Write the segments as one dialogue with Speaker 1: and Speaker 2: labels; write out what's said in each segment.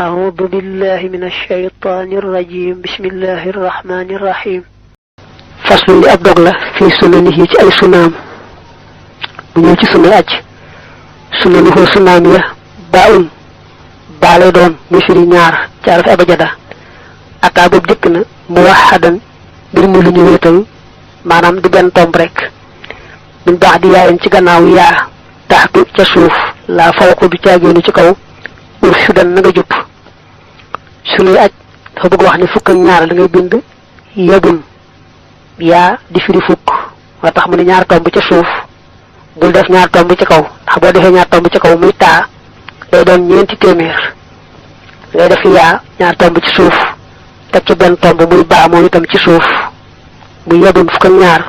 Speaker 1: أعوذ بالله من الشيطان الرجيم بسم الله الرحمن الرحيم فصل li ab dog la fi sunanihi ci ay sunaam bu ñëw ci sunay aj sunanihu sunaam ya baun baale doon mu firi ñaar ci araf abajada aka boobu dikk na mu waxadan mbir mu lu ñu wéetal maanaam di benn tomb rek min baax di yaayen ci gannaaw yaa taxtu ca suuf la fawqu du caageenu ci kaw ursudan na nga jupp suñuy aj dafa bëgg wax ne fukk ak ñaar da ngay bind yabun yaa di firi fukk moo tax mu ne ñaar tomb ca suuf bul def ñaar tomb ci kaw ndax boo defee ñaar tomb ci kaw muy taa day doon ñeenti téeméer ngay def yaa ñaar tomb ci suuf teg ci benn tomb muy baa moom itam ci suuf muy yabun fukk ak ñaar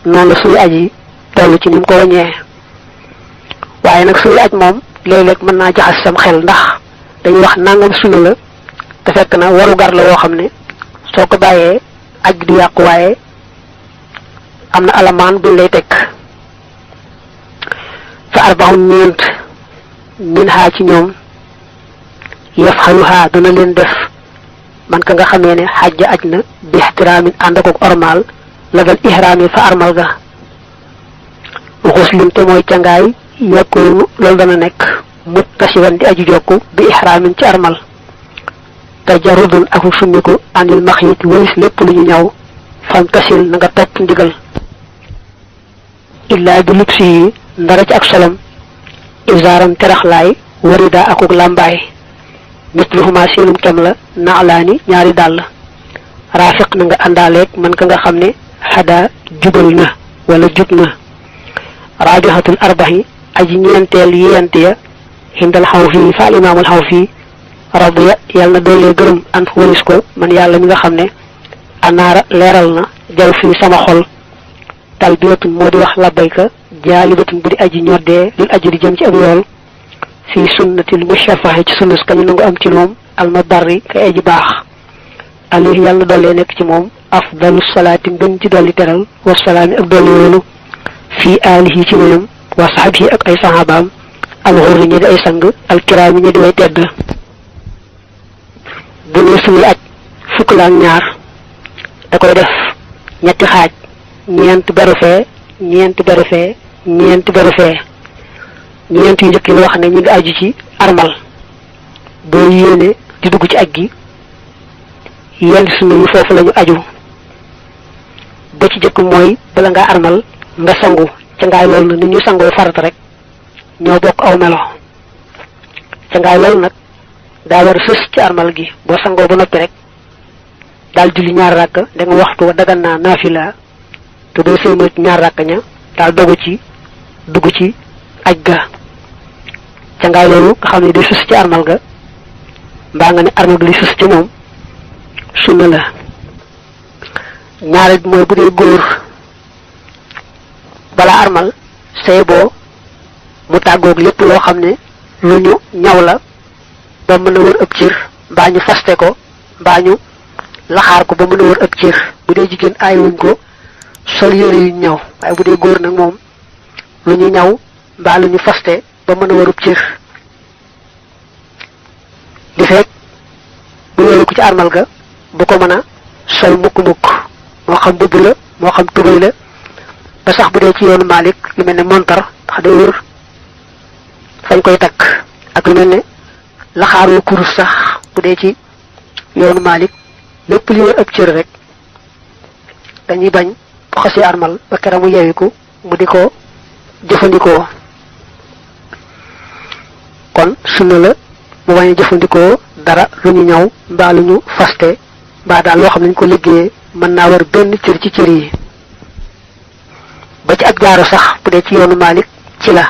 Speaker 1: noonu la suñu aj yi toll ci ni mu ko waññee waaye nag suñu aj moom léeg-léeg mën naa jaxas sam xel ndax dañuy wax nangam sunna la te fekk na waru gar la yoo xam ne soo ko bàyyee aj du yàqu waaye am na alamaan buñ lay teg fa arbaxun ñeent min xaa ci ñoom yaf xaluhaa dana leen def man ka nga xamee ne xajja aj na bi ixtiraamin ànd ak ormal la dal ihraami fa armal ga xuslin te mooy cangaay yakkoonu loolu dana nekk muttasilan di aju jokku bi ihraamin ci armal tajarrudun aku summiku anil maxyit walis lépp lu ñu ñaw fam tasil na nga topp ndigal illaa bi lubsi yi ndara ci ak solom isaaram teraxlaay warida akuk làmbaay misluhuma seenum kem la naalaani ñaari dàll raafiq na nga àndaaleeg man ka nga xam ne xadaa jubal na wala jub na raajoxatul arbaxi aji ñeenteel yéente ya hindal xaw fii fa al imaamul xaw fii radiya yàlla na doole gërëm an walis ko man yàlla mi nga xam ne anaara leeral na jaw fii sama xol talbiyatun moo di wax labbayka jaalibatun bu di aji ñoddee lil aji di jëm ci ab yool fii sunnatil mushafahi ci sunnus kañu nangu am ci moom almabarri kay aji baax alayhi yàlla na doole nekk ci moom afdalu salaati gën ci dolli teral wasalaami ak dolli wóolu fii aalihi ci moom wa saxabihi ak ay saxaabaam alxurri ñi di ay sang alkiraami ñi di way tedd bu ne suñuy aj fukk la ak ñaar da koy def ñetti xaaj ñeent beru fee ñeent beru fee ñeent beru fee ñeent yu njëkk yi wax ne ñu ngi aju ci armal boo yéene di dugg ci aj gi yenn suñu yi foofu la ñu aju ba ci jëkk mooy bala ngaa armal nga sangu ca ngaay loolu nag ni ñu sangoo farata rek ñoo bokk aw melo ca ngaay loolu nag daa war a sës ci armal gi boo sangoo ba noppi rek daal julli ñaar rakk da nga waxtu wa dagan naa naafila te doo sëlmal ci ñaar rakk ña daal dogu ci dugg ci aj ga ca ngaay loolu nga xam ne day sës ci armal ga mbaa nga ne armal gi li sës ci moom sunna la ñaareel bi mooy bu dee góor balaa armal say boo mu tàggoog lépp loo xam ne lu ñu ñaw la ba mën a wër ëpp cër mbaa ñu faste ko mbaa ñu laxaar ko ba mën a wër ëpp cër bu dee jigéen aayuñ ko sol yére yu ñaw waaye bu dee góor nag moom lu ñu ñaw mbaa lu ñu faste ba mën a wër ëpp cër di fekk bu wéeru ko ci armal ga bu ko mën a sol mukk-mukk moo xam mbubb la moo xam tubéy la ba sax bu dee ci yoonu Malik lu mel ne montar ndax day wër fañ koy takk ak lu mel ne laxaaru kurus sax bu dee ci yoonu Malik lépp li wër ëpp cër rek dañuy bañ bu xasee armal ba kera mu yewiku mu di ko jëfandikoo kon sunna la mu bañ a jëfandikoo dara lu ñu ñaw mbaa lu ñu faste mbaa daal loo xam ne ñu ko liggéeyee mën naa war benn cër ci cër yi ba ci ak jaaro sax bu dee ci yoonu Malik ci la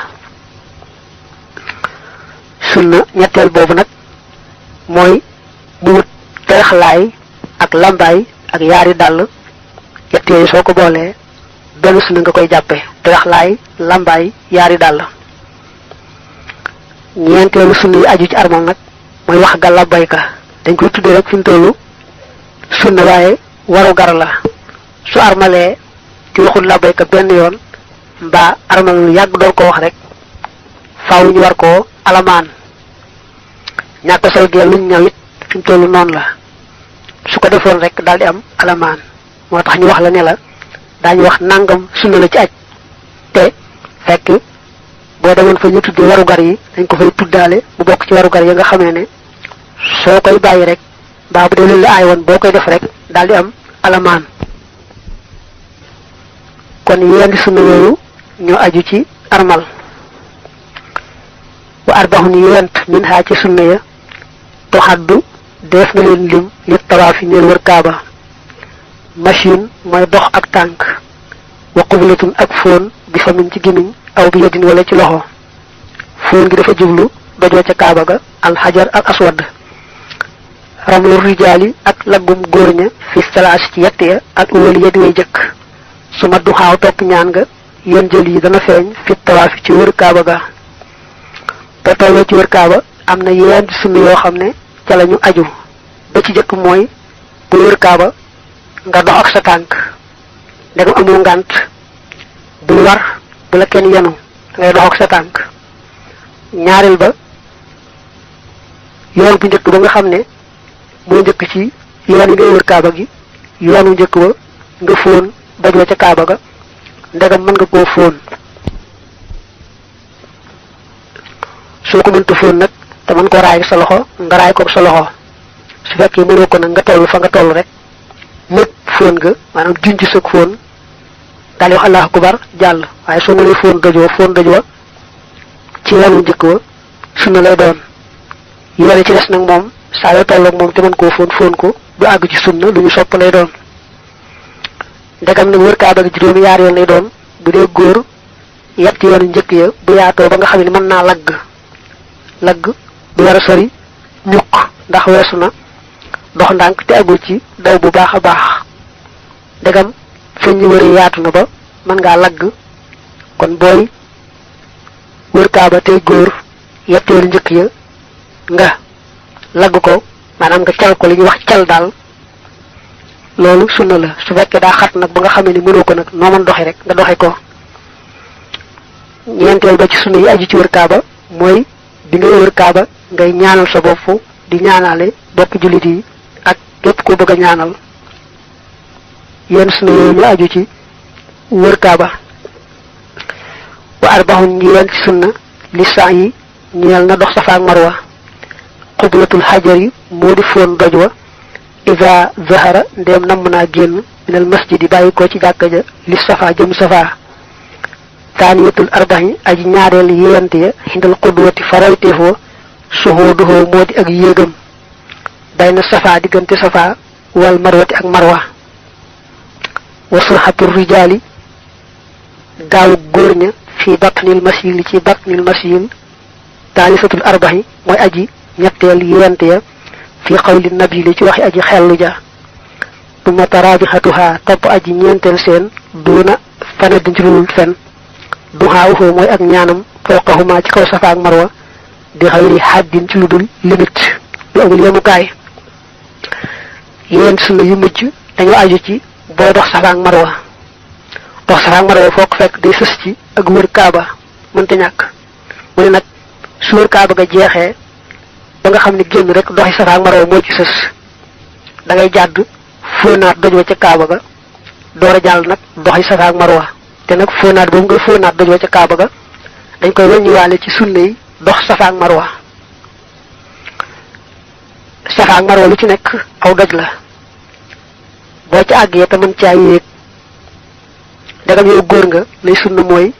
Speaker 1: sunna ñetteel boobu nag mooy mu wut teraxlaay ak lambaay ak yaari dàll ñett yooyu soo ko boolee benn sunna nga koy jàppe teraxlaay lambaay yaari dàll ñeenteelu sunna yi aju ci armal nag mooy wax ga labbayka dañ koy tuddee rek fi mu tollu sunna waaye waru gar la su armalee ci waxul labbayka benn yoon mbaa armal lu yàgg door ko wax rek faaw ñu war koo alamaan ñàkk sol gee luñ ñaw it fi mu toll noonu la su ko defoon rek daal di am alamaan moo tax ñu wax la ne la daañu wax nangam sunna la ci aj te fekk boo demoon fa ñu tuddee warugar yi dañ ko fay tuddaale bu bokk ci warugar yi nga xamee ne soo koy bàyyi rek mbaa bu dee leen la aay woon boo koy def rek daal di am alamaan kon yenn sunna yooyu ñoo aju ci armal wa arbahun yent min ha ci sunna ya toxaddu def na leen lim yëpp tawaafi ñeel wër kaaba machine mooy dox ak tànk wa qublatun ak fóon bi famin ci gimiñ aw bi yadin wala ci loxo fóon gi dafa jublu dojoo ca kaaba ga alxajar al aswad ramlu rijaali ak laggum góor ña fi salaas ci yett ya ak uwali yadi way jëkk su ma du xaaw topp ñaan nga yoon jël yi dana feeñ fi tawaafi ci wër kaaba ga te tolloo ci wër kaaba am na yenn sunna yoo xam ne ca la ñu aju ba ci jëkk mooy bu wër kaaba nga dox ak sa tànk ndegam amul ngànt bul war bu la kenn yenu ngay dox ak sa tànk ñaareel ba yoon bu njëkk ba nga xam ne moo njëkk ci yoon yi ngay wër kaaba gi yoonu njëkk ba nga fóon dajoo ca kaaba ga ndegam mën nga koo fóon soo ko mënta fóon nag te mën ko raay sa loxo nga raay ko sa loxo su fekkee mënoo ko nag nga toll fa nga toll rek lépp fóon nga maanaam junj sa fóon daal di wax allahu akbar jàll waaye soo mënee fóon dojoo ci yoonu njëkk wa sunna lay doon yoone ci des nag moom saa yoo tolloog moom te mën koo fóon ko du àgg ci sunna lu ñu sopp lay doon ndegam nag wër kaaba gi juróomi yaar yoon lay doon bu dee góor yett yoonu njëkk ya bu yaatoo ba nga xam ne mën naa lagg du war a sori ñukk ndax weesu na dox ndànk te agul ci daw bu baax a baax ndegam fa ñu wëri yaatu na ba mën ngaa lagg kon booy wër kaaba tey góor yett yoonu njëkk ya nga lagg ko maanaam nga cal ko li ñuy wax cal daal loolu sunna la su fekkee daa xat nag ba nga xamee ni mënoo ko nag noo mën doxe rek nga doxe ko ñeenteel ba ci sunna yi aju ci wër kaaba mooy bi ngay wër kaaba ngay ñaanal sa bopp di ñaanale bokk jullit yi ak képp ko bëgg a ñaanal yenn sunna yooyu ñu aju ci wër kaaba wa arbahun ñeel ci sunna li saa yi ñeel na dox safa ak marwa qublatul xajar yi moo di fóon doj wa ida zahara ndéem namm naa génn minal masjid yi bàyyi ko ci jàkka ja li safa jëm safa taaniyatul arbahi aji ñaareel yéwante ya xindal qudwati farayteefoo suhuduhoo moo di ak yéegam bayna safa diggante safa wal marwati ak marwa wa surxatul rijaali gaawu góor ña fi batnil masil ci batnil masil taanisatul arbahi mooy aji ñetteel yéwante ya fi qawli nabili ci waxi aji xellu ja duma tarabixatuha topp aji ñeenteel seen duuna fana dincirulul fen duxaawuhu mooy ak ñaanam fawqahuma ci kaw safa ak marwa di xayri xaddin ci lu dul limite lu amul yemukaay yéen sunna yu mujj dañoo aju ci booy dox safa ak marwa foo ko fekk day sës ci ak wër kaaba mënta ñàkk mu ne nag su wër kaaba ga jeexee ba nga xam ne génn rek doxi safa ak marwa moo ci sës da ngay jàdd fóonaat doj wa ca kaaba ga door a jàll nag doxi safa ak marwa te nag fóonaat boobu nga fóonaat doj wa ca kaaba ga dañ koy wàññiwaale ci sunna yi dox safa ak marwa safa ak marwa lu ci nekk aw doj la boo ca àggee te mën caa yéeg dagam yow góor nga lay sunna mooy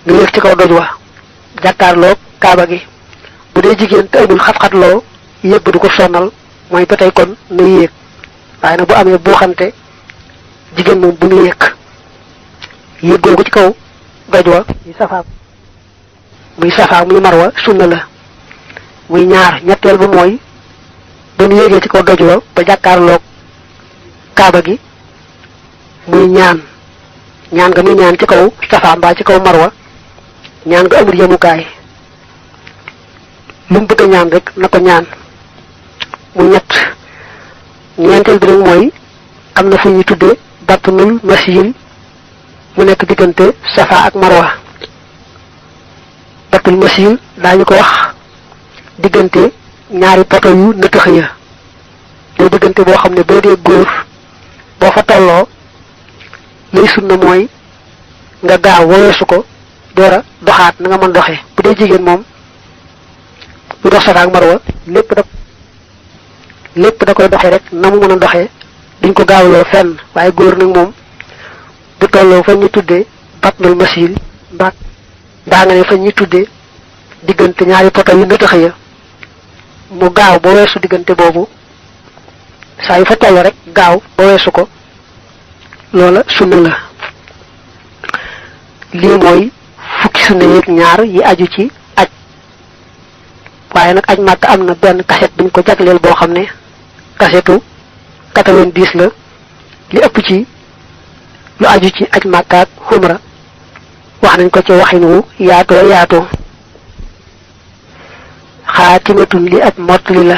Speaker 1: nga yéeg ci kaw doj wa jàkkaarloo kaaba gi bu dee jigéen te amul xat-xatloo yéeg du ko sonal mooy ba tey kon na yéeg waaye nag bu amee boo xante jigéen moom bu mu yéeg googu ci kaw doj wa muy safa muy marwa sunna la muy ñaar ñetteel ba mooy ba mu yéegee ci kaw doj wa ba jàkkaarloog kaaba gi muy ñaan nga muy ñaan ci kaw safa mbaa ci kaw marwa ñaan nga amul yemukaay lu mu bëgg a ñaan rek na ko ñaan mu ñeenteel bi nag mooy am na fu ñuy tudde batnul masil mu nekk diggante safa ak marwa batnul masil daañu ko wax diggante ñaari poto yu nëtëx ya day diggante boo xam ne boo dee góor boo fa tolloo lay sunna mooy nga gaaw weesu ko door a doxaat na nga mën doxee bu dee jigéen moom bu dox Safa ak Marwa lépp da koy doxee rek na mu mën a doxee duñ ko gaawloo fenn waaye góor nag moom bu tolloo fa ñu tuddee batnul masil mbaa nga ne fa ñu tuddee diggante ñaari poto yu nëtëx ya mu gaaw ba weesu diggante boobu saa yu fa toll rek gaaw ba weesu ko loola sunna la lii mooy fukki sunna yeeg ñaar yi aju ci aj waaye nag aj Màkka am na benn kaset buñ ko jagleel boo xam ne kasetu 90 la li ëpp ci lu aju ci aj Màkka ak xumra wax nañ ko ci waxin wu yaatoo xaatimatun li ab mottali la